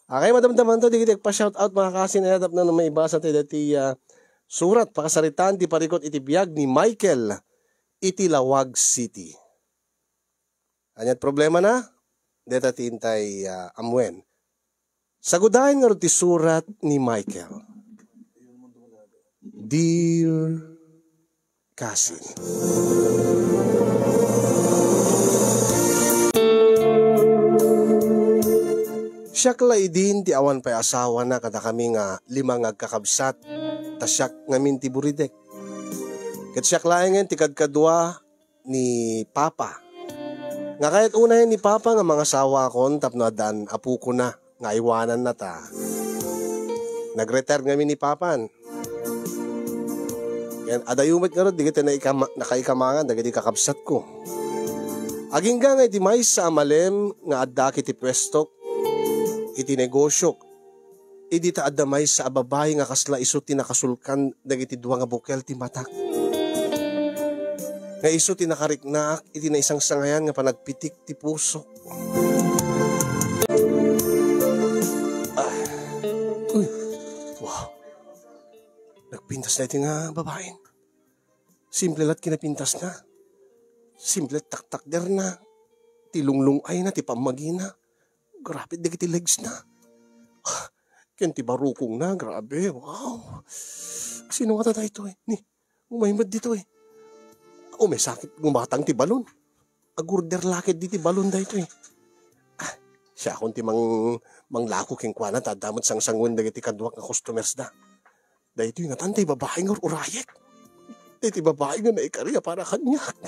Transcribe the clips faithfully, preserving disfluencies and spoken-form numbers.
Akay, madamdaman to, digiti agpa-shoutout, mga kasin, ay tapno no maibasa tayo dati, ah, surat, pakasaritaan ti parikut iti biag ni Michael iti Laoag City. Aniat problema na? Deta ti intay, ah, amuen. Sagudayen ngarud ti surat ni Michael. Dear Kasin. Siak la idin ti awan pay asawana kadakami nga lima nga agkakabsat, ta siak ngamin ti buridek. Ket siak laengen ti kadkadua ni Papa. Nga kayat unayen ni Papa nga mangasawakon tapno addaan apokona nga aywananna ta nag-retire ngamin ni Papan. Ken adayo met ngarud dagiti naikama-, nakaikamangan dagiti kakabsatko. Agingga nga iti maysa a malem nga adda iti puestok, iti negosiok, idi ta adda maysa a babai nga kasla isu ti nakasulkan dagiti dua nga bukel ti matak. Nga isu ti nakariknaak iti naisangsangayan nga panagpitik ti pusok. Ah. Uy. Wow. Nagpintas na iti nga babaen. Simple la't kinapintasna. Simple taktakderna. Ti lunglung-ayna, ti pammagina. Grabe dagiti legsna. Ah, ken ti barukongna, grabe. Wow. Sino ngata daytoy? Ni, umay met ditoy. Umay sakit gumatang ti balon. Agorder la ket diti balon daytoy. Ah, siakon ti mang-, manglako kenkuana ta adda met sangsangoen dagiti kaduak nga customers da. Daytoy ngatan ti babai nga ur-urayek. Daytoy babai nga naikari a para kaniak.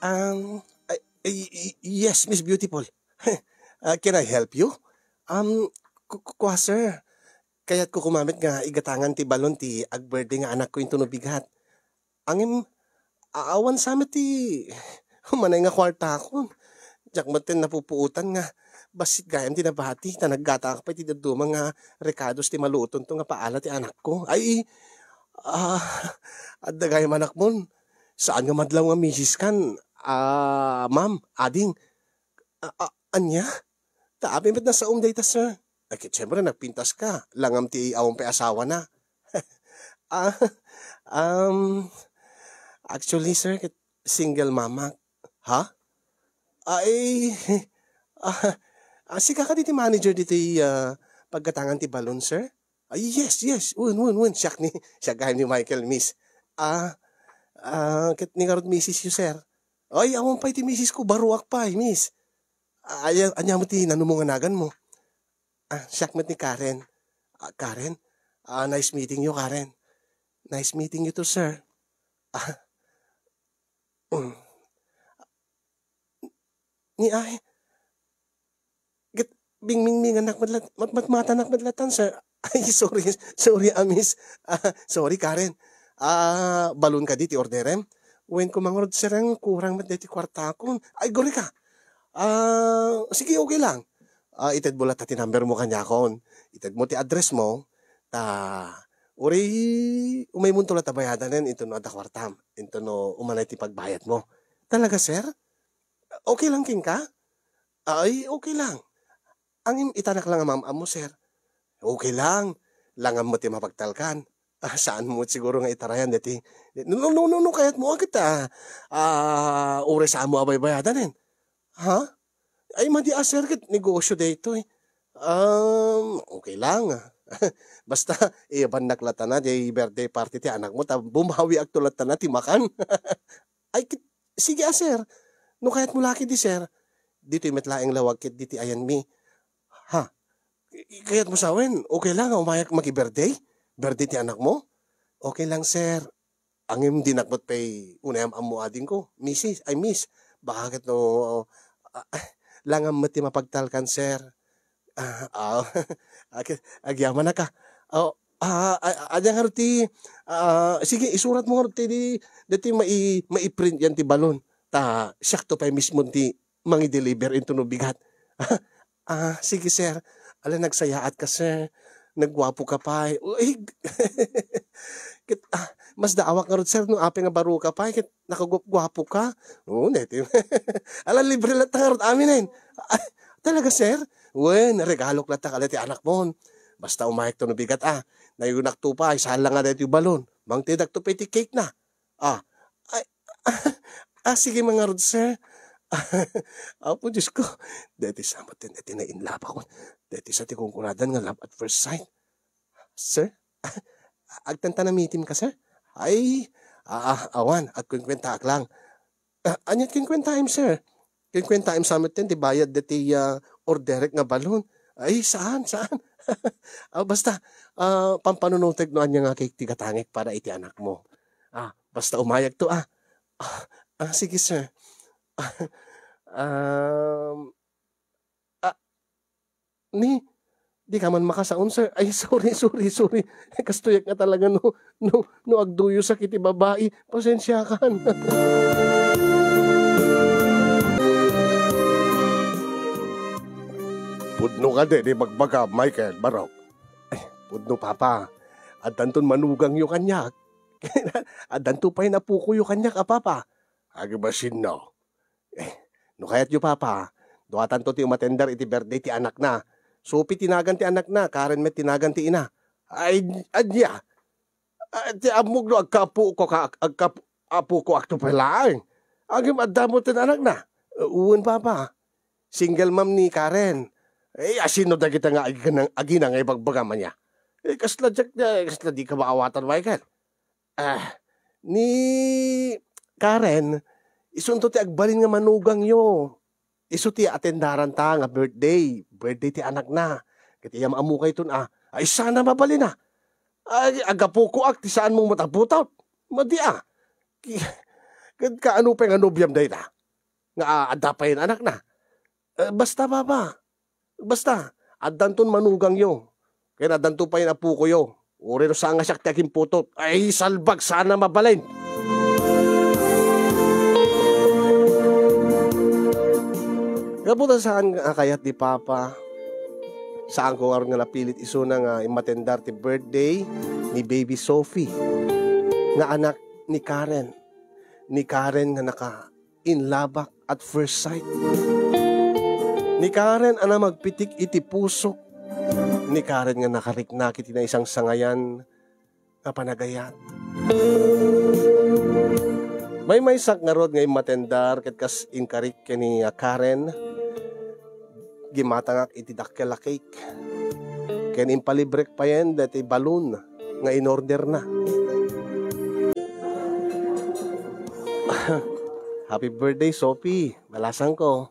Um, ay, ay, y-, yes, Miss Beautiful. Ah, can I help you? Um, ku-, ku-, kua, sir. Kayatko koma met nga igatangan ti balon ti ag-birthday nga anakko intono bigat. Ngem, a-, awan sa met ti umanay nga kuartakon. Diak met ten napupuotan nga bassit gayam ti nabati, ta naggatangak pay ti dadduma nga rekados ti malutonto nga paala ti anakko. Ay, ah, adda gayam anakmon. Saan nga madlaw nga misis kan, ah, ma'am, ading. Ah, ah, ania? Ta apay met nasaom dayta, sir? Ay, ket siyempre, nagpintas ka. Langam ti awan pay asawana. Ah, um, actually, sir, ket single mama. Ha? Ay, ah, ah, sika kadi ti manager ditoy, ah, paggatangan ti balon, sir? Ay, yes, yes. Wen, wen, wen. Siak ni, siak gayam ni Michael, miss. Ah, ah, ket ni ngarud misis yo, sir? Ay, awan pay ti misis ko, baruak pay, miss. Ah, aya-, ania met ti nanum mo nga naganmo? Ah, siak met ni Karen. Ah, Karen? Ah, nice meeting you, Karen. Nice meeting you too, sir. Ah, mm. Ni ay, ket bingmingminganak met lat-, mat-, matmatanak met latan, sir. Ay, sorry, sorry, ah, miss. Ah, sorry, Karen. Ah, balon kadi ti orderem? Wen ko mangrod, sir, ang kurang met deti kuartakon. Ay, guri ka. Ah, sige, okay lang. Ah, itedmo latta ti number mo kaniakon. Itedmo ti address mo. Ta, uri, umaymonto latta bayadanen, intono adda kuartam. Intono umanay ti pagbayadmo. Talaga, sir? Okay lang kenka? Ay, okay lang. Ngem itanak lang a maam-ammo, sir. Okay lang. Langam met ti mapagtalkan. Ah, saan mo siguro nga itarayan deti? No, no, no, no, kayat mo, ah, kita, ah, uray sa amo a baybayadanen. Ha? Ay, madi a, sir, ket negosyo daytoy. Um, okay lang. Basta, iyabannak latana, di birthday party ti anakmo, ta bumawiakto latana ti makan. Ay, ket, sige a, sir. No kayatmo la ketdi, sir. Ditoy met laeng lawag ket diti ayanmi. Ha? I-, kayatmo sawen, okay lang nga umayak maki-birthday? Birthday ti anakmo? Okay lang, sir. Ngem dinak met pay unay am-ammo adingko. Misis, ay, miss. Baka ket no, ah, langam met ti mapagtalkan, sir. Ah, ah, ag-, agyamanak a. Oh, ah, a-, ania ngarud ti, ah, sige, isuratmo ngarud ti di, deti mai-, maiprint yan ti balon. Ta siakto pay mismo ti mangi-deliver intono bigat. Ah, sige, sir. Ala, nagsayaatka, sir. Nagguapo ka pay. Uy, ket, ah, masdaawak ngarud, sir, no apay nga baro ka pay, ket nakaguapguapo ka. Oo, deti. Ala, libre latta ngarud amin, eh. Ah, talaga, sir? Wen, regalok latta kada ti anakmon. Basta umayakto no bigat, ah. Nayunakto pay, saan la nga deti balon. Mangtedakto pay ti cake na. Ah, ay, ah, sige, mangarud, sir. Apo, Diyos ko. Deti sa met, deti nainlabakon. Deti sa ti kunkunadan nga love at first sight. Sir? Agtantanamitim ka, sir? Ay, ah, ah, awan, agkuenkuentaak lang. Ah, aniat kuenkuentaem, sir? Kuenkuentaem sa met ti bayad deti, ah, orderek nga balon. Ay, saan, saan? Ah, basta, ah, pampanunotek no ania nga cake ti gatangek para iti anakmo. Ah, basta umayakto, ah. Ah, ah, sige, sir. Ah, um, ah, ni, di ka man makasaon, sir. Ay, sorry, sorry, sorry. Kastoyak nga talaga no, no, no agduyosak iti babai. Pasensiakan. Pudno kadi ti bagbaga, Michael, barok? Ay, pudno, Papa. Addanton manugangyo kaniak. Addanto pay napukoyo kaniak a, Papa. Agibasinno. Eh, no kayatyo, Papa, duatanto ti umatender iti birthday ti anakna. Sophie ti nagan ti anakna, Karen met ti nagan ti ina. Ay, ania? Ah, ti ammok no agkapuko ka, agkap-, apuko akto pay laeng. Agim adda mo ti anakna? Wen, Papa. Single mom ni Karen. Eh, asino dagita nga aginang-, agina nga ibagbagam ania? Eh, kasla diak, eh, kasla di ka maawatan, Michael. Ah, ni Karen, isunto ti agbalin nga manugangyo. Isu ti atendaranta nga birthday, birthday ti anakna. Ket iyam-ammokayton a, ay, sana mabalin a. Ay, agapukoak ti saan mo mataputot. Madi a. Ki-, ket kaano pay nga nobiam dayta? Nga, ah, adda pay anakna. Eh, basta, Papa. Basta, addanton manugangyo. Ken addanto pay napukoyo. Uray no saan nga siak ti agimputot. Ay, salbag, sana mabalin. Gapu ta saan nga kayat ni Papa, saanko ngarud nga napilit isuna nga immatendar ti birthday ni Baby Sophie, nga anak ni Karen. Ni Karen nga naka-, in love at first sight. Ni Karen a namagpitik iti pusok. Ni Karen nga nakariknak iti naisangsangayan nga panagayat. Maymaysak ngarud nga immatendar ket kas inkarik ken ni, ah, Karen, gimatangak iti dakkel a cake. Ken impalibrek payen daytoy balloon nga inorderna. Happy birthday, Sophie. Balasangko.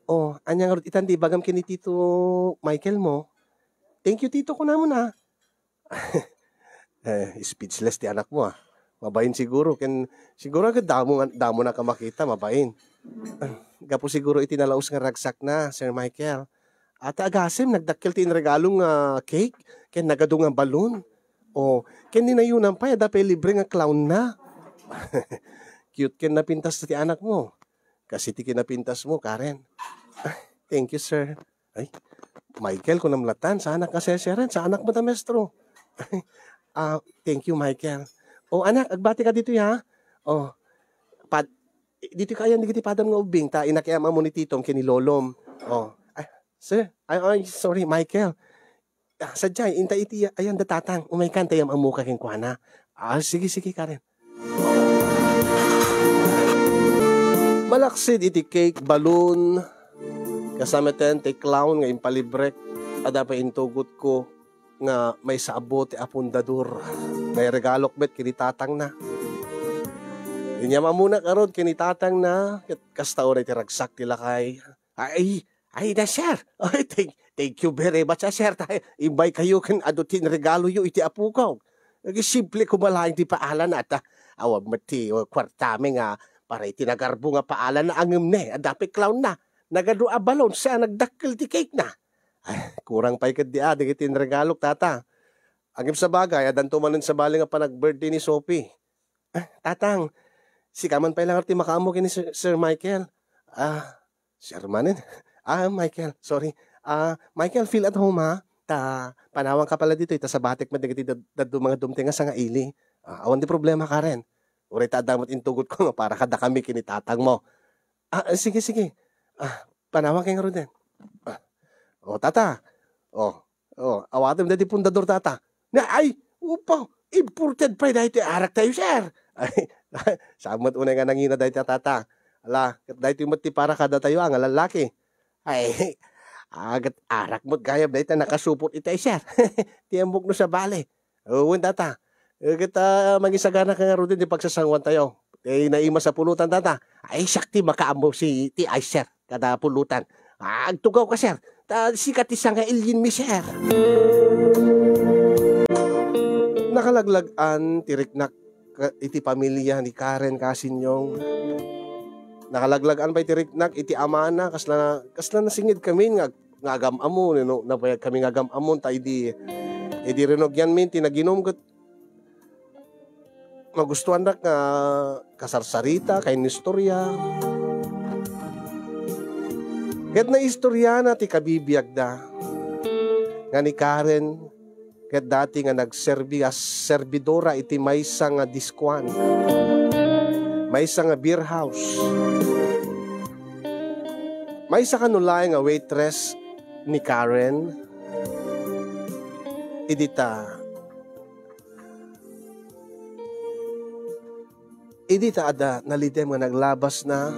Oh, ania ngarud itan ti ibagam ken ni Tito Michael mo? Thank you, Tito, kunamon, ah. Eh, speechless ti anakmo, ah. Mabain siguro, ken siguro ket damo nga, damona ka makita, mabain. Gapu siguro iti nalaus nga ragsakna, Sir Michael. Ata agasem, nagdakkel ti inregalo nga cake, ken nagadu nga balloon. Oh, ken ni nayunam pay, adda pay libre nga clown na. Cute ken napintas ti anakmo. Kas iti kinapintasmo, Karen. Ah, thank you, sir. Ay, Michael, kunam latan, saanak nga seseren, saanak met a maestro. Ah, thank you, Michael. O, anak, agbati ka ditoy, ha? O, pad-, ditoy ka ayan, dagiti padam nga ubbing, ta inakiam-ammo ni Titom ken ni Lolom. O, ay, sir, ay, ay, sorry, Michael. Ah, sadiay, inta iti ayan da Tatang, umaykan ta iyam-ammoka kenkuana. Ah, sige, sige, Karen. Malaksid iti cake, balloon, kasameten ti clown nga impalibrek, adda pay intugotko nga maysa a bote a pundador nga iregalok met ken ni Tatangna. Inyam-ammona ngarud ken ni Tatangna, ket kasta unay ti ragsak ti lakay. Ay, ay, na, sir. Ay, thank, thank you very much, ah, sir. Ta, imbaykayo ken adu ti inregaloyo iti apokon. Nagsimple koma laeng ti paalana, ta awan met ti, uh, kuartami nga para iti nagarbo nga paalana ngem ne, adda pay clown na. Nagadu a balloon sa nagdakkel ti cake na. Ay, kurang pay ketdi a, dagiti inregalok, tata. Ngem sabagay, addanto manen sabali nga panag-birthday ni Sophie. Ah, Tatang, sika man pay laeng ti makaammo ken ni Sir, Sir Michael. Ah, Sir manen. Ah, Michael, sorry. Ah, Michael, feel at home, ha? Ta panawanka pala ditoy, ta sabatek met dagiti dad-, dadduma nga dumteng a sangaili. Ah, awan ti problema, Karen. Uray ta adda met intugotko nga para kadakami ken ni tatangmo. Ah, ah, sige, sige. Ah, panawanka ngaruden. Ah. O, tata. O, o, awatem daydi pundador, tata. Na, ay, upaw, imported pay daytoy araktayo, sir. Ay, saan met unay nga nangina dayta, tata? Ala, ket daytoy met ti para kadatayo a nga lallaki. Ay, agat arak met gayam dayta nakasupot itay, sir. Ti ammok no sabali. Wen, tata. Eh, ket, ah, mangisagana ka ngaruden ti pagsasanguantayo. Ti naimas a pulutan, tata. Ay, siak ti makaammo si, ti ay, sir, kada pulutan. Ah, agtugaw ka, sir. Ta sika ti sangailienmi, sir. Nakalaglag-an ti riknak ka-, iti pamilia ni Karen Kasinyong. Nakalaglag-an pay ti riknak iti amana, kasla, kasla nasinged kami nga, nga agam-ammo, no, nabayag kami nga agam-ammo, ta idi, idi rinugianmi ti naginum, ket magustuannak nga kasarsarita, kainistorya. Ket naistoriana ti kabibiagda nga ni Karen ket dati nga nagserbi a serbidora iti maysa nga diskuan, maysa nga beer house. Maysa kano laeng nga waitress ni Karen idi ta Idi ta adda nalidem nga naglabasna,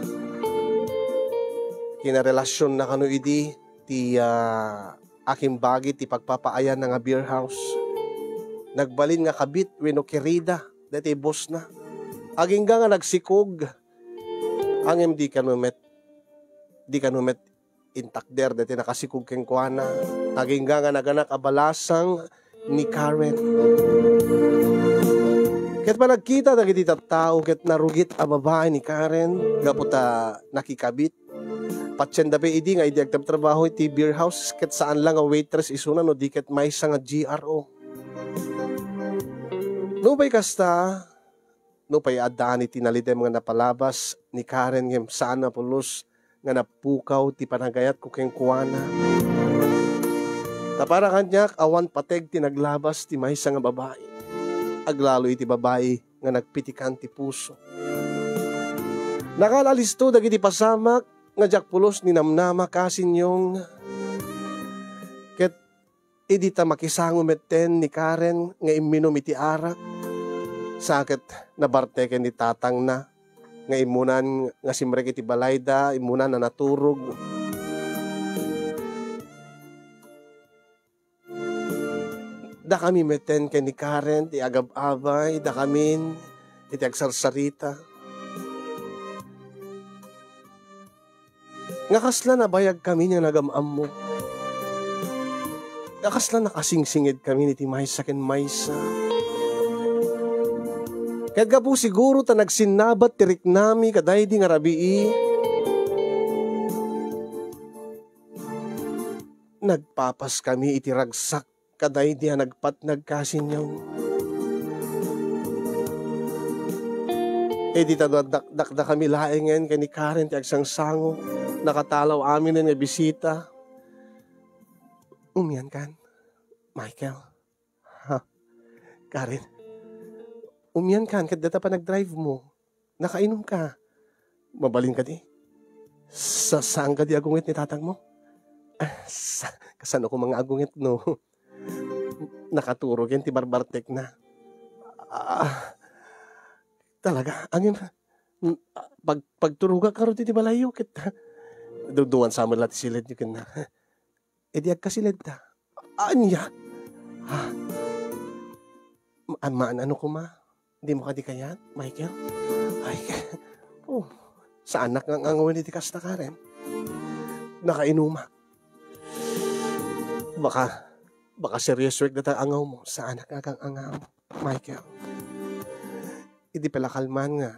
kinarelasionna kano idi ti, ah, akimbagi ti pagpapaayanna nga beer house. Nagbalin nga kabit wenno kerida daytoy bossna. Agingga nga nagsikog, ngem di kano met, di kano met intakder daytoy nakasikog kenkuana. Agingga nga naganak a balasang ni Karen. Ket panagkita dagiti tattao ket narugit a babai ni Karen gapu ta nakikabit. Patienda pay idi nga idi agtrabtrabaho iti beer house ket saan la nga waitress isuna no di ket maysa nga G R O. Nupay kasta, nupay addaan iti nalidem nga napalabas ni Karen ngem saan a pulos nga napukaw ti panagayatko kenkuana. Ta para kaniak, awan pateg ti naglabas ti maysa nga babai. Aglalo iti babai nga nagpitikan ti puso. Nakal-alisto dagiti pasamak nga diak pulos ninamnama, Kasinyong. Ket idi ta makisango metten ni Karen nga imminum iti arak, sa ket nabarteken ni tatangna nga immunan nga simrek iti balayda, immunan a naturog. Dakami metten ken ni Karen ti agab-abay, dakamin iti agsarsarita. Nga kasla nabayagkami nga nagam-ammo. Nga kasla nakasingsingedkami iti maysa ken maysa. Ket gapu siguro ta nagsinnabat ti riknami kadaydi nga rabii, nagpapaskami iti ragsak kadaydi a nagpatnag, Kasinyong. Idi ta dakdakdakdakami laengen ken ni Karen ti agsangsango, nakatalaw aminen nga bisita. Umiankan, Michael. Ha? Karen, umiankan ket dayta panagdrive mo. Nakainumka. Mabalin kadi? Sa-, saan kadi agunget ni tatangmo? Ah, sa-, kasano koma nga agunget no? Nakaturogen ti barbartekna. Ah, talaga, ngem, mm, pag-, pagturogak ngarud iti balayyo, ket duduan sa met la ti siledyo kenna. Idi agkasiled ta. Ania? Ah. Ammaan ano koma? Dimo kadi kayat, Michael? Ay, oh, saanak nga ang-angawen iti kasta, Karen. Nakainumak. Baka, baka seryosoek data angaw mo. Saanak nga ang-angaw, Michael. Idi palakalman nga,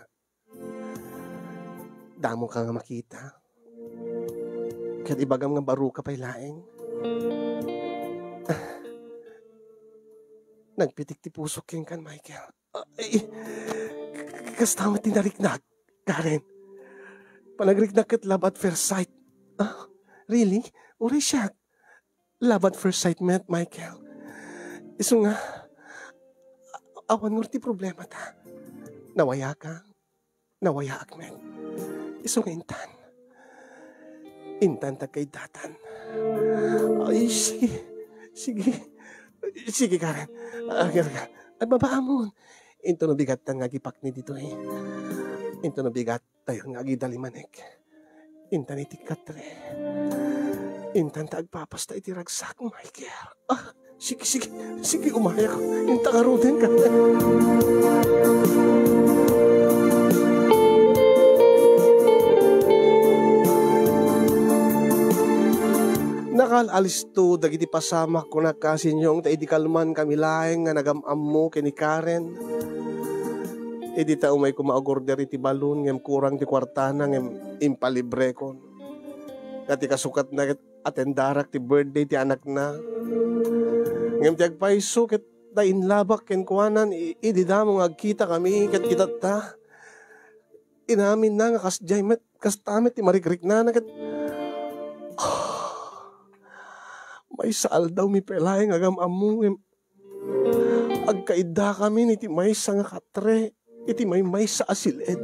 damo ka nga makita. Ket ibagam nga baro ka pay laeng. Nagpitik ti pusok kenkan, Michael. Ay, kasta met ti nariknak, Karen. Panagriknak ket love at first sight. Ah, really? Uray siak. love at first sight met, Michael. Isu nga, a-, awan ngarud ti problemata. Nawayaka, nawayaak met. Isu nga intan. Intan ti agkaiddatan. Ay, sige. Sige. Sige, Karen. Agirka. Agbabaamon. Intono bigattan nga agipakni ditoy. Intono bigattayon nga agidalimanek. Intan iti katre. Intan ta agpapasta iti ragsak, Michael. Ah, sige, sige. Sige, umayak. Inta karudenka. Nakal-alisto dagiti pasamak, kuna Kasinyong, ta idi kalman kami laeng nga nagam-ammo ken ni Karen. Idi ta umayko maagorder iti balon ngem kurang ti kuartana ngem impalibrekon. Nga ti kasukatna ket atendarak ti birthday ti anakna. Ngem ti agpayso ket nainlabak kenkuana i-, idi damo nga agkita kami ket itatta. Inaminna nga kasdiay met, kasta met ti marikriknana ket, ah, maysa aldawmi pay laeng nga agam-ammo ngem agkaiddakami iti maysa nga katre iti maymaysa a sil-ed.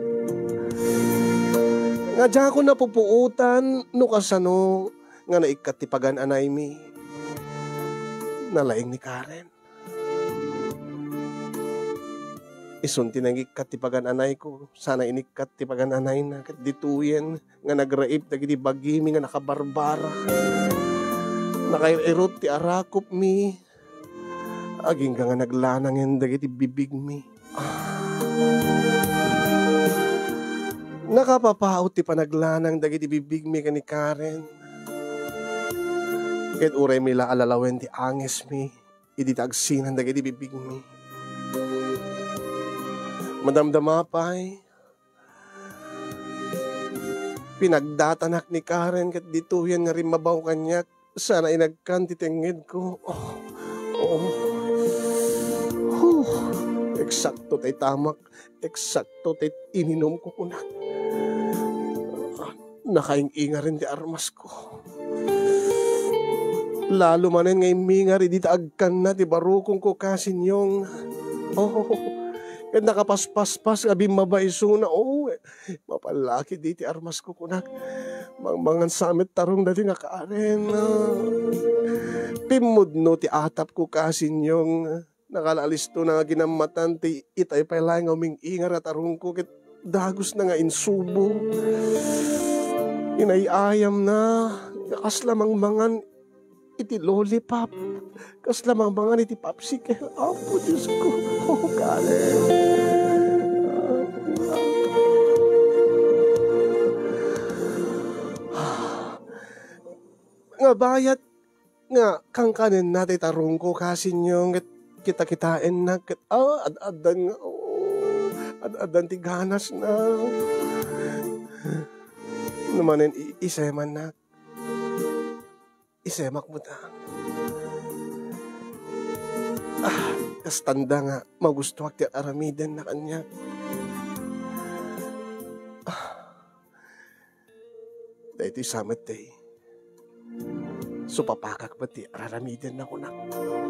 Nga diakon napupuotan no kasano nga naikkat ti pagan-anaymi. Nalaing ni Karen. Isun ti nangikkat ti pagan-anayko, sana inikkat ti pagan-anayna, ket ditoyen nga nagraip dagiti bagimi nga nakabarbara. Nakair-irot ti arakupmi, agingga nga naglanangen dagiti bibigmi. Ah. Nakapapaut ti panaglanang dagiti bibigmi ken ni Karen. Ket uraymi la a lalawen ti angesmi idi ta agsinan dagiti bibigmi. Madamdama pay, pinagdatanak ni Karen ket ditoyen nga rimmabaw kaniak, sana inagkan ti tengngedko. Oh, oh. Huh. Eksakto tay tamak. Eksakto ti ininumko, kunak. Nakaing-ingaren ti armasko. Lalo manen nga immingar idi ta agkanna ti barukongko, Kasinyong. Oh, ket nakapaspaspas nga bimmaba isuna. Oh, mapallakid iti armasko, kunak. Mangmangan sa met tarong dati nga Karen. Pimmudno ti atapko, Kasinyong. Nakal-alisto na nga ginammatan ti itay pay laeng nga uming-ingar a tarongko ket dagusna nga insubo. Inay-ayamna nga kasla mangmangan iti lollipop, kasla mangmangan iti popsicle. Apo Diosko, oh, Karen. Nga bayat nga kankanenna ti tarongko, Kasinyong, ket kita-kitaenna, ket, ah, ad-addan nga, oh, ad-addan ti ganasna. No manen i-, isemannak. Isemak met, ah. Ah, kastanda nga magustuak ti aramidenna kaniak. Ah. Daytoy sa met ti supapakak met ti araramidenna, kunak.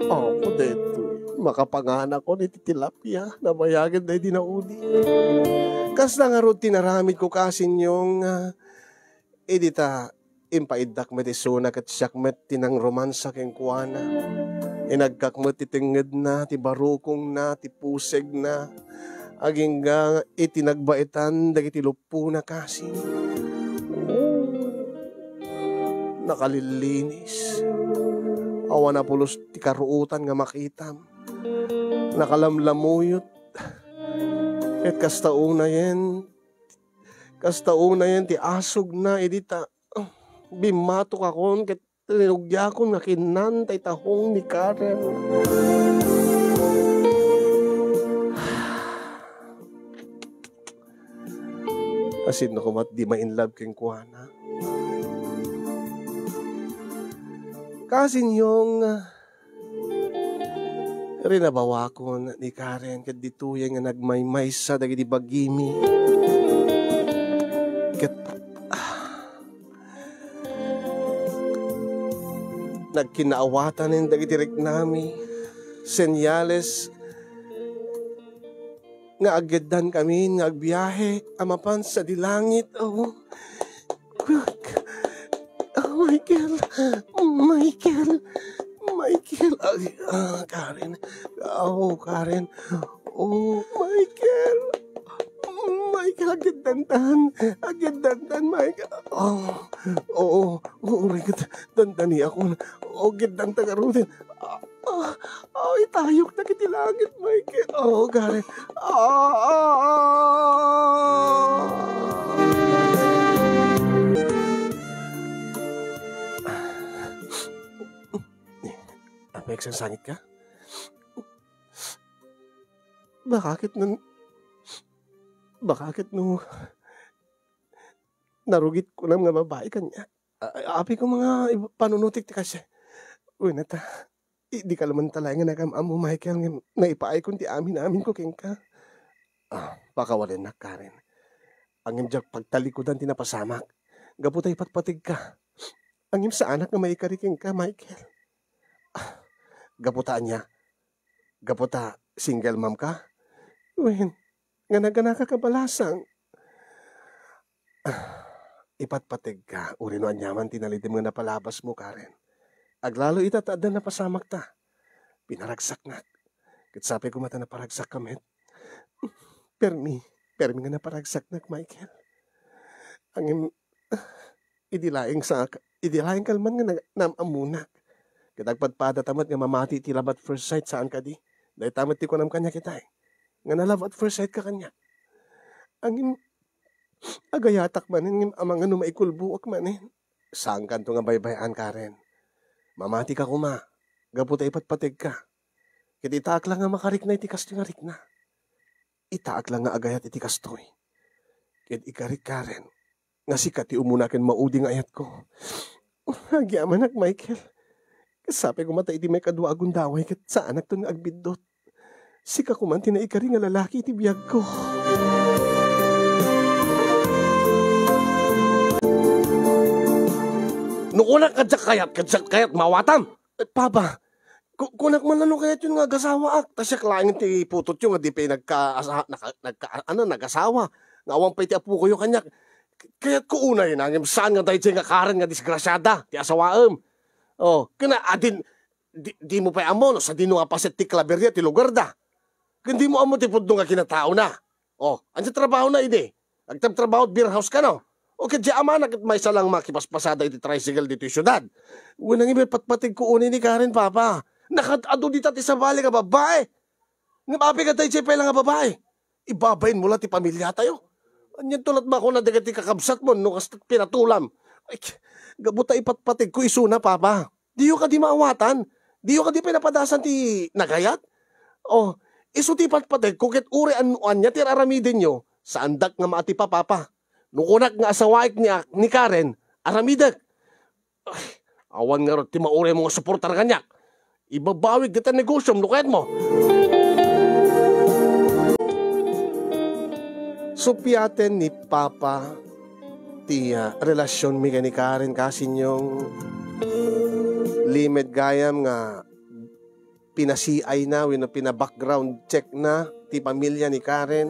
Apo, daytoy. Makapanganakon iti tilapia. Nabayagen daydi naudi. Kasla ngarud ti naramidko, Kasinyong, ah, idi ta impaiddak met isuna ket siak met ti nangromansa kenkuana. Inagkak met ti tengngedna, ti barukongna, ti pusegna. Agingga iti nagbaetan dagiti puna, Kasi. Oh. Nakalilinis. Awan a pulos ti karuotan nga makitam. Nakalamlamuyot. Ket kasta unayen, kasta unayen ti asugna idi ta, bimmatokakon ket rinugiakon nga kinnan tay tahong ni Karen. Asin no kumat di ma-in love kenkuana. Kasinyong, rinabawakon ni Karen ket ditoyen nga nagmaymaysa dagiti bagimi. Ket, ah, nagkinnaawatanen dagiti riknami, senyales nga aggeddakamin nga agbiahe a mapan sadi langit. Oh, oh, Michael, Michael, Michael, ay, ah, Karen, oh, Karen, oh, Michael, Michael, aggeddantan, aggeddantan, Michael, oh, oo, oo, uray ket dandani ako, oh, aggeddantan ngaruden, ah, ah, ah, itayok dagiti langit, Michael, oh, Karen, ah, ah, ah. Apay, agsangsangit ka? Baka ket nan-, baka ket no narugit kunam nga babai kaniak. A-, apay ko nga ib-, panunutik ti kasiak. Wenno ta, i-, di ka laeng talaga nga nagam-ammo, Michael, ngem naipaay kon ti amin-amin ko kenka. Ah, pakawalennak, Karen. Ngem diak pagtalikudan ti napasamak. Gapu ta ipatpategka. Ngem saanak nga maikari kenka, Michael. Ah, gapu ta ania? Gapu ta single mom ka? Wen, nga naganaka kabalasang. Ah, ipatpategka, uray no aniaman ti nalidem nga napalabasmo, Karen. Aglalo ita ta adda napasamakta. Pinaragsaknak. Ket sapay koma ta naparagsakka met. Permi, permi nga naparagsaknak, Michael. Ngem, idi laeng sa, idi laeng kalman nga nag-, naam-ammonak. Ket agpadpadata met nga mamati iti love at first sight, saan kadi? Dayta met ti kunam kaniak itay, nga na-love at first sight ka kaniak. Ngem, agayatak manen, ngem amangan no maikulboak manen. Saankanto nga baybay-an, Karen. Mamati ka koma, gapu ta ipatpategka. Ket itaak la nga makarikna iti kastoy nga rikna. Itaak la nga agayat iti kastoy. Ket ikarik, Karen, nga sika ti umuna ken maudi nga ayatko. Agyamanak, Michael. Sapay koma ta idi maikadua a gundaway ket saanakton nga agbiddut. Sika koman ti naikari nga lalaki iti biagko. No kunak nga diak kayat, ket diak kayat, maawatam. Eh, Papa, ku-, kunak man la no kayatyon nga agasawaak, ta siak laeng ti putotyo nga di pay nagka-, asa-, naka-, nagka-, ano, nagasawa, nga awan pay ti apokoyo kaniak. Kayatko unay, ngem saan nga daydiay nga Karen nga disgrasiada ti asawaem. Oh, ken adin, di, dimo pay ammo no sadino nga paset ti klaberya ti lugarda. Ken dimo ammo ti pudno nga kinataona. Oh, ania trabahona idi? Agtrabtrabaho iti beer house kano? O ket diay amana ket maysa lang makipaspasada iti tricycle ditoy siudad. Wen, ngem ipatpategko unay ni Karen, Papa. Nakaad-adu dita ti sabali nga babbai. Ngem apay nga daydiay pay la nga babai? Ibabainmo la ti pamiliatayo. Anianto lat makuna dagiti kakabsatmo no kasta pinatulam? Ay, gapu ta ipatpategko isuna, Papa. Diyo kadi maawatan? Diyo kadi pay napadasan ti nagayat? Oh, isu ti ipatpategko ket uray no ania ti ar-aramidenyo, saandak nga maatipa, Papa. No kunak nga asawaek ni, ni Karen, aramidek. Ay, awan ngarud ti mauraymo nga suportar kaniak. Ibabawig dita negosyom no kayatmo. Suppiaten ni Papa ti, ah, relasionmi ken ni Karen, kasinyong limed gayam nga pina-C I na wenno pina-background check na ti pamilya ni Karen.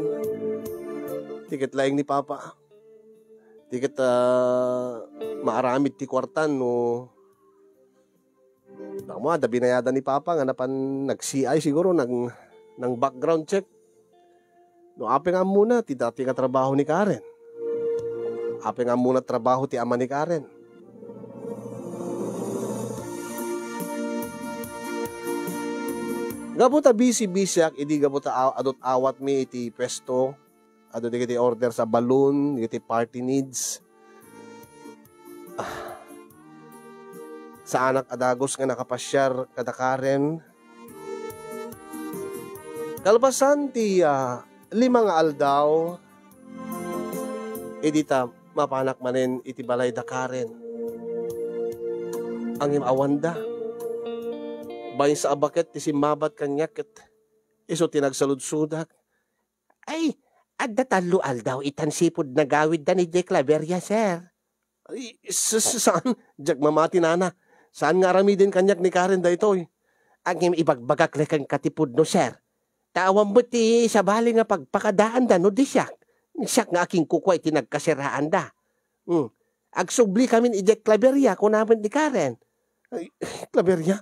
Ti ket laeng ni Papa. Ti ket, ah, maaramid ti kuarta no Damo, adda binayadan ni Papa nga napan nag-C I siguro, nang, nang background check. No apay nga ammona ti dati nga trabaho ni Karen? Apay nga ammona trabaho ti ama ni Karen? Gapu ta busy-busyak idi gapu ta aw-, adut awatmi iti puesto, adu dagiti orders a balloon, dagiti party needs. Ah, saanak a dagus nga nakapasiar kada Karen. Kalpasan ti, ah, lima nga aldaw, idi ta mapanak manen iti balay da Karen. Ngem awanda. Maysa a baket ti simmabat kaniak ket isu ti nagsaludsodak. Ay, adda tallo aldaw itan sipud nagawiddan idiay Claveria, sir. Ay, sa-, sa-, saan? Diak mamati, nana. Saan nga aramiden kaniak ni Karen daytoy. Ngem ibagbagak la kenka ti pudno, sir. Ta awan met ti sabali nga pagpakadaanda no di siak. Siak nga akinkukua iti nagkasiraanda. Hmm. Agsubli kamin idiay Claveria, kuna met ni Karen. Ay, Claveria?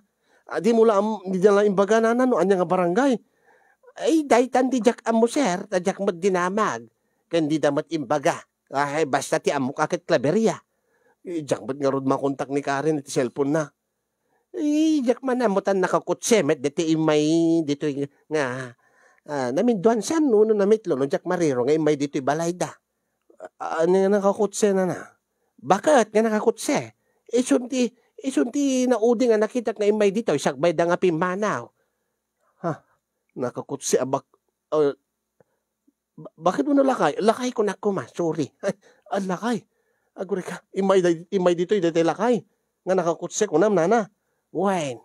Adi mo la, am-, di la imbaga, nana, no ania nga barangay? Ay, daytan di diak ammo, sir, ta diak met dinamag. Ken dida met imbaga. Ay, basta ti ammok a ket Claveria. Eh, diak met ngarud makontak ni Karen iti cellphone na. Eh, diak man ammo ta nakakutse met ditoy immay ditoy nga, ah, naminduan san no, no namitlo no diak mariro nga immay ditoy balayda. Ah, ania nga nakakutse, nana? Baket nga nakakutse? Isun ti, isun ti naudi nga nakitak nga immay ditoy sakbayda nga pimmanaw. Ha? Nakakutse a bak-, ah, Ba-, bakit mo no lakay? Lakay ko na kuma, sorry. Ay, ang lakay. Agurika, imay, day-, imay ditoy, daytay lakay. Nga nakakutse kunam, nana. Wen.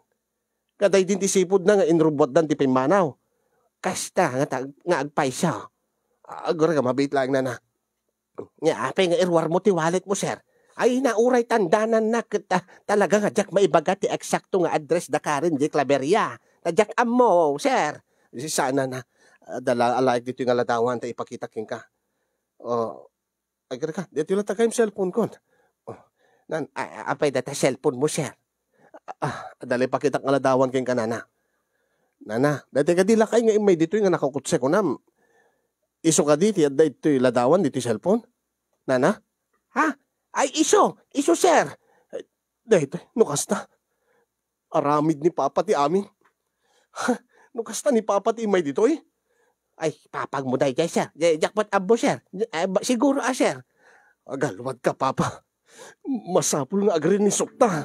Kaday din ti sipod na nga inrubwatdan ti pimmanaw. Kasta nga tag-, nga agpayso. Agurika, mabit lang, nana. Nga apay nga iruar mo ti wallet mo, sir? Ay, nauray tandanan na ket, ah, talaga nga diak maibaga ti eksakto nga address da Karen di Claveria. Ta diak ammo, sir. Si sana na. Ah, dala alaek ditoy nga ladawan ta ipakita kenka. Oh, agri ka, ditoy la tagay cellphone ko. Oh, nan, a-, a-, apay data cellphone mo, sir? Ah, dala ipakitak nga ladawan kenka, nana. Nana, dati kadi lakay nga immay ditoy nga nakakutse kunam. Isu kadi ti adda itoy ladawan ditoy cellphone? Nana? Ha? Ay, isu! Isu, sir! Daytoy, no kasta. Aramid ni Papa ti amin. Ha? No kasta ni Papa ti immay ditoy? Ay, papag mo dayjay, sir. Di-, diak met ammo, sir. Di-, ay, ba-, siguro, ah, sir. Agalwad ka, Papa. Masapul nga agrinisok ta.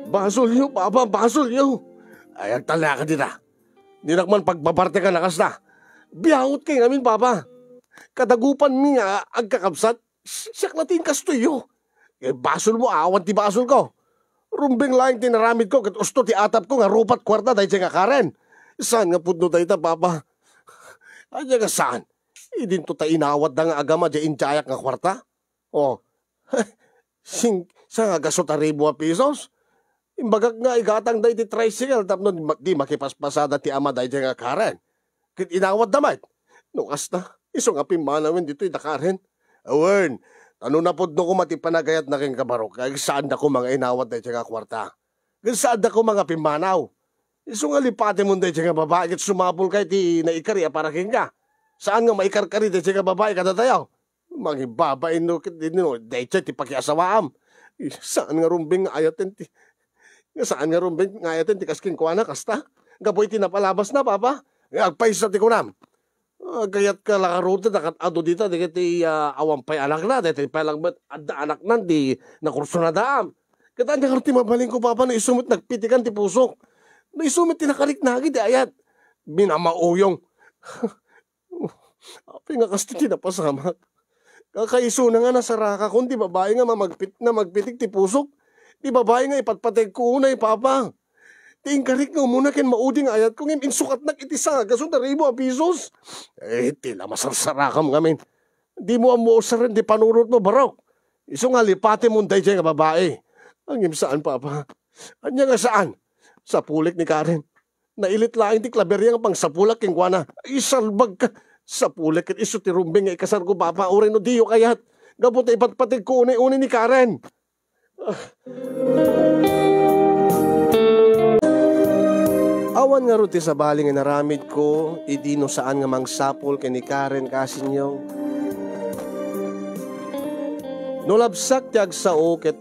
Basolyo, Papa, basolyo. Ay, agtalnaka dita. Dinak man pagbabartekan a kasta. Biawot kay ngamin, Papa. Kadagupanmi nga agkakabsat, si-, siak la ti inkastoyo. Eh, basolmo, awan ti basolko. Rumbeng laeng ti naramidko ket usto ti atapko nga rupat kuarta daydiay nga Karen. Saan nga pudno dayta, Papa? Ania nga saan? Idinto ta inawatda nga agama diay indiayak nga kuarta? Oh, sing-, sangagaso ta ribu a pesos? Imbagak nga igatangda iti tricycle tapno di ma-, di makipaspasada ti ama daydiay nga Karen. Ket inawatda met. No kasta, isu nga pimmanawen ditoy da Karen. Awen, ta no napudno koma ti panagayatna kenka, Barok, agsaanda koma nga inawat daydiay nga kuarta. Ket saanda koma nga pimmanaw. Isu nga lipatemon daydiay nga babai ket sumapulka iti naikari a para kenka. Saan nga maikarkari daydiay nga babai kadatayo? Mangibabain no ket dinno, daydiay ti pakiasawaam. Saan nga rumbeng nga ayaten ti, nga saan nga rumbeng nga ayaten ti kas kenkuana, kasta? Gapu iti napalabasna, Papa? Nga agpayso ti kunam. Ah, kayat ka la ngarud ta kat-adu dita, dagiti, ah, awan pay anakna, daytoy pay laeng met adda anaknan, di nakursunadaam. Ket ania ngarud ti mabalinko, Papa, no isu met nagpitikan ti pusok? No isu met ti nakariknagi ti ayat? Minamauyong. Apay nga kasta ti napasamak? Kakaisuna nga nasarakakon ti babai nga mamagpit-, namagpitik ti pusok. Ti babai nga ipatpategko unay, Papa. Ti inkarik nga umuna ken maudi nga ayatko, ngem insukatnak iti sangagaso ta ribu a pesos. Eh, ti la masarsarakam ngamin. Dimo ammo usaren ti panunotmo, Barok. Isu nga lipatemon daydiay nga babai. Ngem saan, Papa. Ania nga saan? Sapulek ni Karen. Nailit laeng ti Claveria nga pangsapulak kenkuana. Ay, salbag ka. Sapulek ket isu ti rumbeng nga ikasarko, Papa, uray no diyo kayat. Gapu ta ipatpategko unay-unay ni Karen. Awan ngarud ti sabali nga inaramidko idi no saan nga mangsapul ken ni Karen, kaasinyong. No labsak ti agsao ket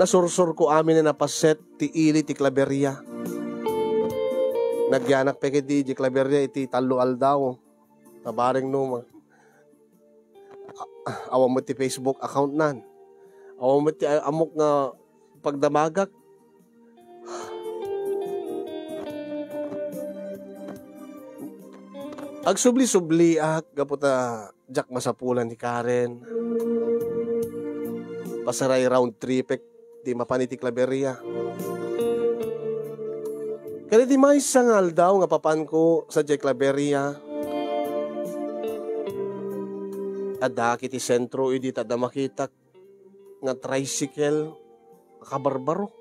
nasursurko amin a napaset ti ili ti Claveria. Nagyanak pay ketdi idiay Claveria iti tallo aldaw. Tabareng no ma-, a-, awan met ti Facebook account nan. Awan met ti a-, ammok nga pagdamagak. Agsubli-subliak gapu ta diak masapulan ni Karen. Pasaray round tripek ti mapan iti Claveria. Ken iti maysa nga aldaw nga papanko sadiay Claveria, Addaak iti sentro idi ta adda makitak nga tricycle a kabarbaro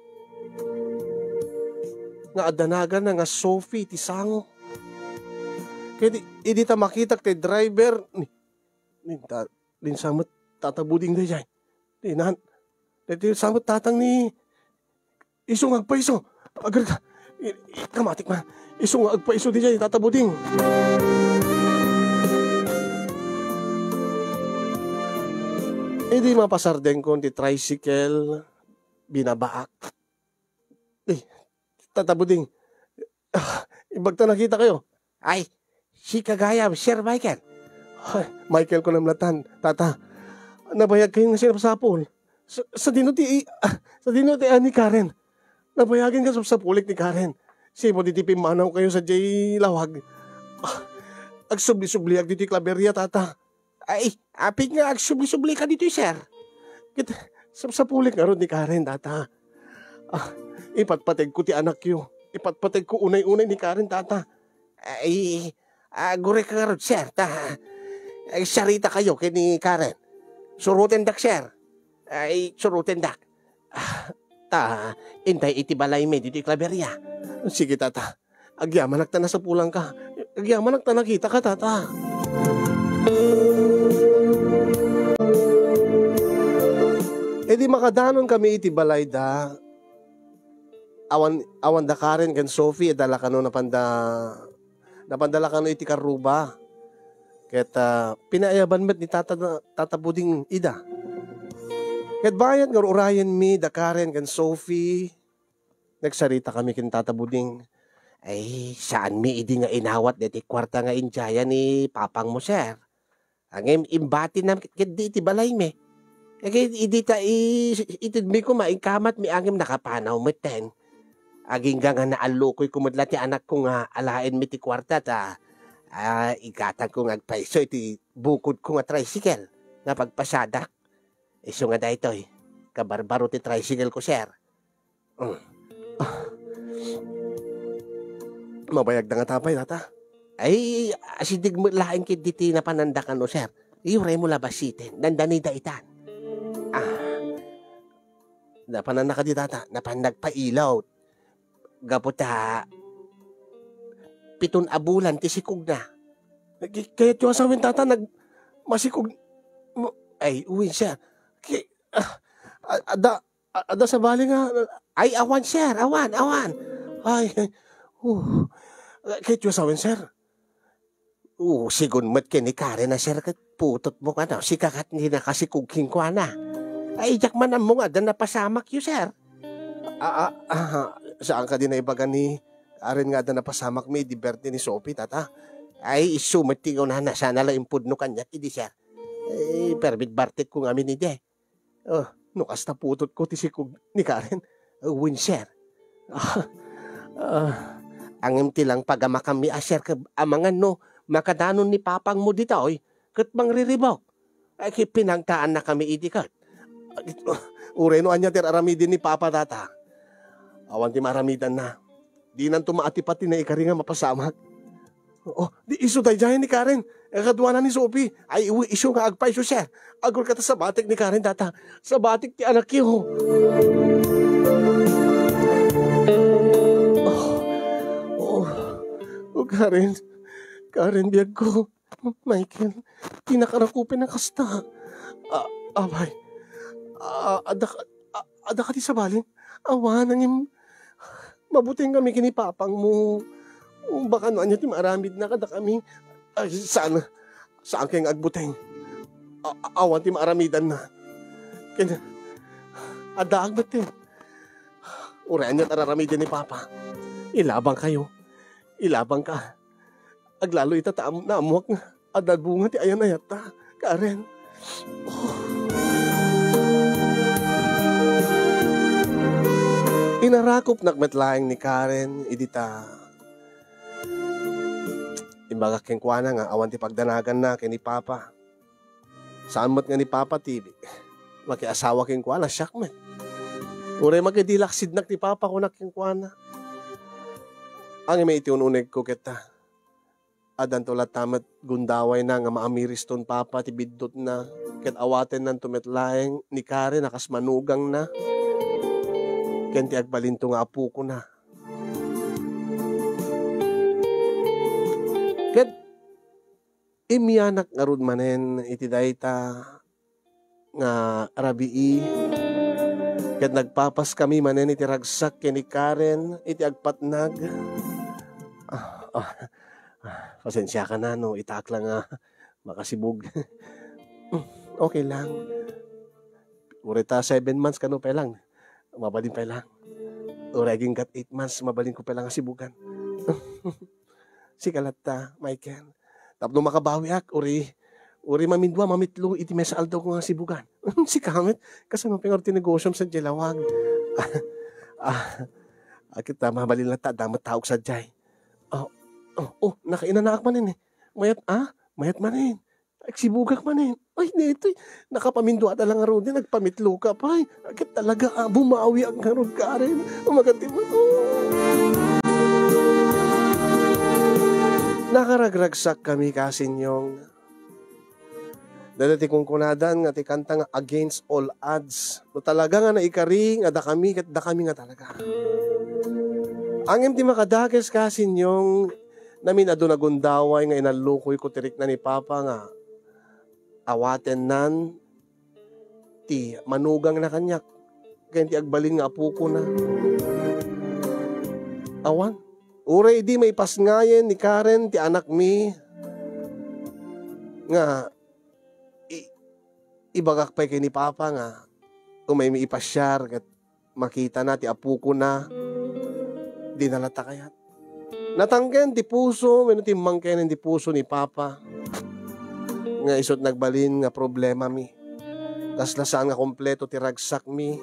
nga adda naganna nga Sophie ti sango. Ket idi ta makitak ti driver, ni, ni, ta, ni sa met Tata Buding daydiay. Dinan, daytoy sa met tatang ni Isu nga agpaiso. Agarka. I-, i-, kamatik man. Isu nga agpaiso daydiay, Tata Buding. Idi mapasardengkon ti tricycle, binabaak. Eh, Tata Buding, ah, imbag ta nakitakayo. Ay, sika gayam, Sir Michael. Ay, Michael ko namlatan, Tata. Nabayag kayo nga sinapsapul. Sa, sadino ti, ah, sadino ti ani Karen? Nabayagen nga sapsapulik ni Karen. Sipud iti pimmanaw kayo sadiay lawag. Ah, agsubli-subliak ditoy klaberia, Tata. Ay, apid nga agsubli-sublika ditoy, sir. Ket sapsapulik ngarud ni Karen, Tata. Ah, ipatpategko ti anakyo. Ipatpategko unay-unay ni Karen, Tata. Ay, agurek ngarud, sir, ta agsarita kayo ken ni Karen. Surotendak, sir. Ay, surotendak. Ah, ta, intay iti balaymi ditoy klaberia. Sige, Tata. Agyamanak ta nasapulanka. Agyamanak ta nakitaka, Tata. Idi makadanon kami iti balayda, awan, awan da Karen ken Sophie, adda la kano napanda, napanda la kano iti karruba. Ket, ah, pinaayaban met ni Tata, Tata Buding ida. Ket bayat nga ur-urayenmi da Karen ken Sophie, nagsarita kami ken Tata Buding. Ay, saanmi idi nga inawat daytoy kuarta nga indiayan ni papangmo, sir. Ngem imbatinam ket, ket di iti balaymi. Ket idi ta i-, itedmi koma, inkamatmi ngem nakapanaw metten. Agingga nga naallukoyko met la ti anakko nga alaenmi ti kuarta ta, ah, igatangko nga agpayso iti bukodko nga tricycle nga pagpasadak. Isu nga daytoy, kabarbaro ti tricycle ko, sir. Mm. Ah. Mabayagda nga tapay, Tata. Ay, asideg met laeng ket diti napananda kano, sir. Iuray mo la basiten, nandanida itan. Ah. Napananna kadi, Tata, napan nagpailaw. Gapu ta piton a bulan ti sikogna. Kay-, kayatyo a sawen, Tata, nag-, masikog-, mo-, ay, uwin, sir. Kay-, ah, a-, adda, a-, adda sabali nga, ay, awan, sir, awan, awan. Ay, ay, uh, kayatyo a sawen, sir. Oh, sigun met ken ni Karen a, sir, ket putotmo kano, sika ket ti nakasikog kenkuana. Ay, diak man ammo nga adda napasamakyo, sir. Ah, ah, ah, saan kadi naibaga ni Karen nga adda napasamakmi idi birthday ni Sophie, Tata? Ay, isu met ti kunana, sana la impudno kaniak idi, sir. Eh, permi ti bartekko ngamin idi. Oh, no kasta putotko ti sikog ni Karen. Wen, sir. Ah, ah, ngem ti langpagamakanmi a, sir, ket amangan no makadanon ni papangmo ditoy ket mangriribuk. Ay, ket pinagtaannakami idi ket. Uray no ania ti aramiden ni Papa, Tata. Awan ti maaramidanna. Dinanto maatipati nga ikari nga mapasamak. Oh, di isu daydiay ni Karen. Kaduana ni Sophie. Ay, isu nga agpayso, sir. Agurek ta sabatek ni Karen, Tata. Sabatek ti anakyo. Oh, oh, oh, Karen. Karen, biagko. Michael, ti nakarakupen a kasta. Ah, abay. Ah, adda ka, ah, adda ka ti sabali? Awan, ngem mabuteng kami ken ni papangmo. Baka no ania ti maaramidna kadakami. Ay, saan, saan kay nga agbuteng? A-, a-, awan ti maaramidanna. Ken, addaak metten. Uray ania ti aramiden ni Papa. Ilabang kayo. Ilabang ka. Aglalo ita ta am-, naammuak nga adda bunga ti ayan-ayatta, Karen. Inarakupnak met laeng ni Karen idi ta imbagak kenkuana nga awan ti pagdanaganna ken ni Papa. Saan met nga ni Papa ti makiasawa kenkuana, siak met. Uray makidilaksidnak ti Papa, kunak kenkuana. Ngem iti un-unegko ket, ah, Addanto latta met gundawayna nga maamiriston papa ti biddutna, ket awatennanto met laeng ni Karen a kas manugangna, ken ti agbalinto nga apokona. Ket immianak ngarud manen iti dayta nga rabii, ket nagpapaskami manen iti ragsak ken ni Karen iti agpatnag. Ah, ah, ah, pasensiaka na no itaak lang nga makasibug. Okay lang. Uray ta seven months kano pay lang. Mabalin pay lang. Uray aginggat eight months, mabalin ko pay lang nga sibugan. Sika latta, Michael. Tapno makabawiak, uri, uri mamindua, mamitlo, iti maysa aldaw ko nga sibugan. Sika met, kasano pay nga ti negosiom sadiay lawag? Ah, ah, kita, mabalin latta, adda met taok sadiay. Oh, oh, oh, nakainanaak manen eh. Mayat, ah? Mayat manen. Agsibugak manen. Ay, daytoy. Nakapaminduat a lang ngarud, nagpamitlo ka pay. Ket talaga, ah, bumawiak ngarud, Karen. Umagat ti bato. Nakaragragsak kami, Kasinyong. Dada ti kunkunadan nga ti kanta nga Against All Odds. No talaga nga naikari nga dakami, ket dakami nga talaga. Ngem ti makadakes, Kasinyong, namin adu nagundaway nga inallukuyko ti rikna ni Papa nga awatennan ti manugangna kaniak ken ti agbalin nga apokona. Awan. Uray idi maipasngayen ni Karen ti anakmi nga i-, ibagak pay ken ni Papa nga umaymi ipasiar ket makitana ti apokona, dina latta kayat. Natangken ti puso wenno timmangkenen ti puso ni Papa nga isu ti nagbalin nga problemami. Kasla saan nga kompleto ti ragsakmi.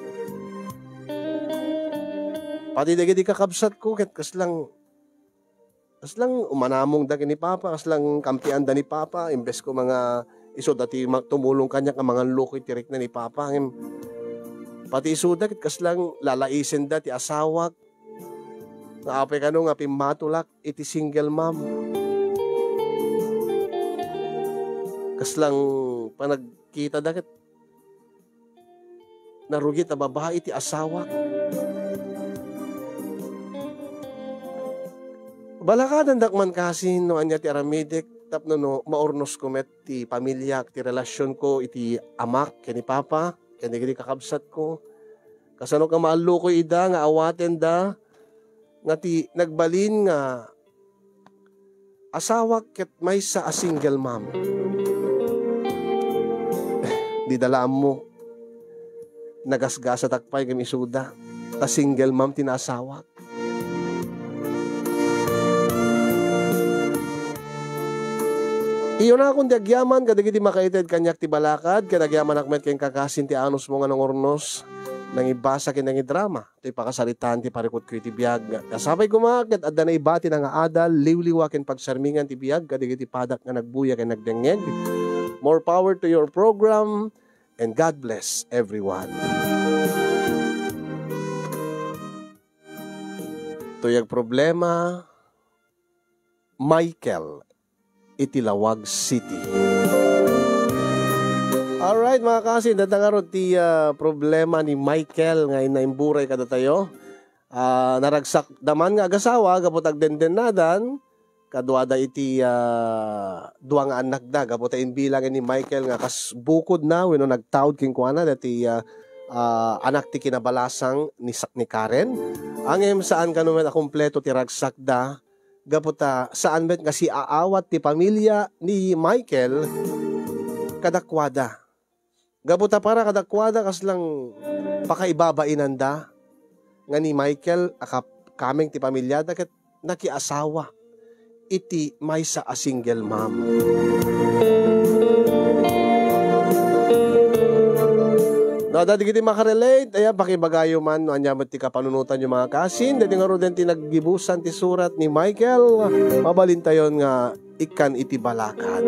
Pati dagiti kakabsatko ket kaslang Kaslang umanamongda ken ni Papa, kaslang kampianda ni Papa, imbes ko nga isuda ti ma-, tumulong kaniak nga mangallukoy ti rikna ni Papa. Ngem pati isuda ket kaslang lalaisenda ti asawak, nga apay kano nga pimmatulak iti single mom. Kaslang panagkitada ket narugit a babai ti asawak. Balakadandak man kasin no ania ti aramidek tapno no maurnosko met ti pamiliak, ti relasionko iti amak ken ni Papa, ken dagiti kakabsatko. Kasano ka maallukoy ida nga awatenda nga ti nagbalin nga asawak ket maysa a single mom. Dida la ammo. Nagasgasatak pay ngem isuda. Ta single mom ti naasawak. Iyunakon ti agyaman kadagiti makaited kaniak ti balakad, ket agyamanak met ken kakasin ti anusmo nga nangurnos, nangibasa ken nangidrama. Toy pakasaritaan ti parikutko iti biag. Kasapay koma ket adda naibatina nga adal, liwliwa ken pagsarmingan ti biag kadagiti padak nga nagbuya ken nagdengngeg. More power to your program, and God bless everyone. Toy agproblema, Michael iti Laoag City. Alright, mga kasin, dada ngarud ti, ah, problema ni Michael nga innaimburay kadatayo. Ah, naragsak da man nga agasawa gapu ta agdendennadan, kaduada iti, ah, dua nga annakda, gapu ta imbilang ni Michael nga kas bukodna wenno nagtaud kenkuana dati, ah, ah, anak ti kinabalasang ni Sa-, ni Karen. Ngem saan kano met a kompleto ti ragsakda, gapu ta saan met nga siaawat ti pamilia ni Michael kadakuada. Gapu ta para kadakuada, kaslang pakaibabainanda nga ni Michael a kap-, kameng ti pamiliada ket nakiasawa iti maysa a single mom. No, adda dagiti makarelate, ayan, pakibagayo man no ania met ti kapanunotanyo, mga kasin. Dagiti ngaruden ti naggibusan ti surat ni Michael, mabalintayon nga ikkan iti balakad.